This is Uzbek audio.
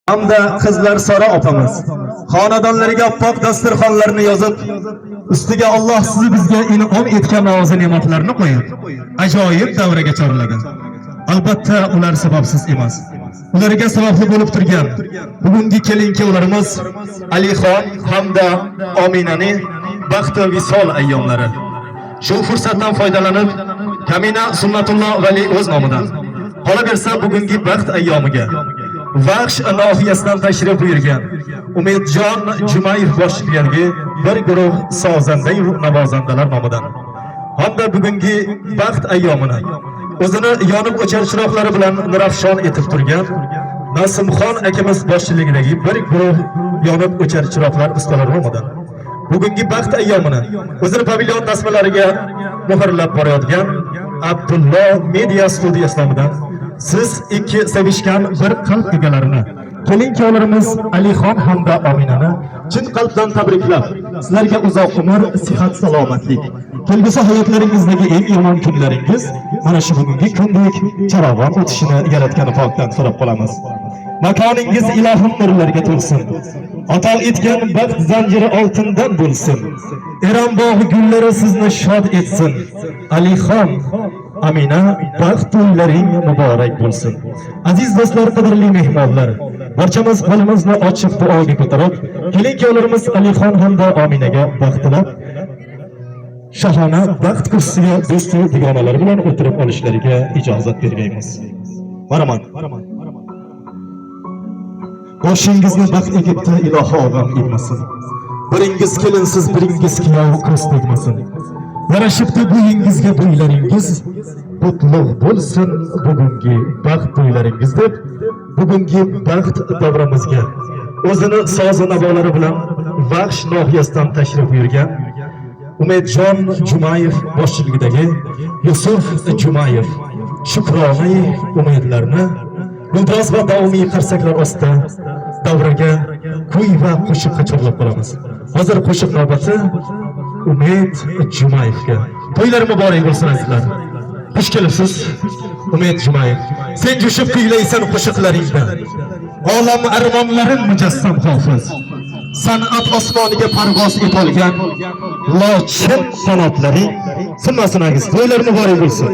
Hamda qizlar Sora opamiz xonadonlariga oppoq dasturxonlarni yozib, ustiga Alloh sizni bizga in'om etgan nozi ne'matlarni qo'yib, ajoyib davraga chorlagan. Albatta, ular sababsiz emas. Ularga sababli bo'lib turgan bugungi kelin kuyovlarimiz Alixon hamda Ominaning baxtu visol ayyomlari. Shu fursatdan foydalanib, Kamina Sunnatullo Vali o'z nomidan, qolaversa, bugungi baxt ayyomiga Vaxsh nohiyasidan tashrif buyurgan Umidjon Jumayev boshchiligidagi bir guruh sozanda-yu navozandalar nomidan hamda bugungi baxt ayyomini o'zini yonib o'char chiroqlari bilan nurafshon etib turgan Nasimxon akamiz boshchiligidagi bir guruh yonib o'char chiroqlar ustalari nomidan, bugungi baxt ayyomini o'zini pavilyon tasmalariga muhrlab borayotgan Abdullo Media studiyasi nomidan siz ikki sevishgan bir qalb egalarini, kelin kuyovlarimiz Alixon hamda Ominani chin qalbdan tabriklab, sizlarga uzoq umr, sihat, salomatlik, kelgusi hayotlaringizdagi eng yomon kunlaringiz mana shu bugungi kundek charog'on o'tishini Yaratgani pokdan so'rab qolamiz. Makoningiz ilohim nurlarga to'lsin. Ato etgan baxt zanjiri oltindan bo'lsin. Eram bog'i gullari sizni shod etsin. Alixon, Amina, baxt to'ylaring muborak bo'lsin. Aziz do'stlar, qadrli mehmonlar, barchamiz qo'limizni ochiq duoga ko'tarib, kelin kuyovlarimiz Alixon hamda Ominaga baxt tilab, shohona baxt kursisiga do'stu dugonalari bilan o'tirib olishlariga ijozat bergaymiz. Marhamat. Boshingizni baxt egibdi, iloho g'am egmasin. Biringiz kelinsiz, biringiz kuyov, ko'z tegmasin. Yarashibdi bo'yingizga bo'ylaringiz, qutlug' bo'lsin bugungi baxt to'ylaringiz deb, bugungi baxt davramizga o'zini sozu navolari bilan Vaxsh nohiyasidan tashrif buyurgan Umidjon Jumayev boshchiligidagi Yusuf Jumayev shukronai umidlarni guldiroz va davomiy qarsaklar ostida davraga kuy va qo'shiqqa chorlab qolamiz. Hozir qo'shiq navbati Umid Jumayevga. To'ylar muborak bo'lsin, azizlar. Xush kelibsiz, Umid Jumayev. Sen jo'shib kuylaysan qo'shiqlaringda. Olam armonlarin mujassam hofiz. San'at osmoniga parvoz etolgan lochin qanotlaring sinmasin, aziz. To'ylar muborak bo'lsin.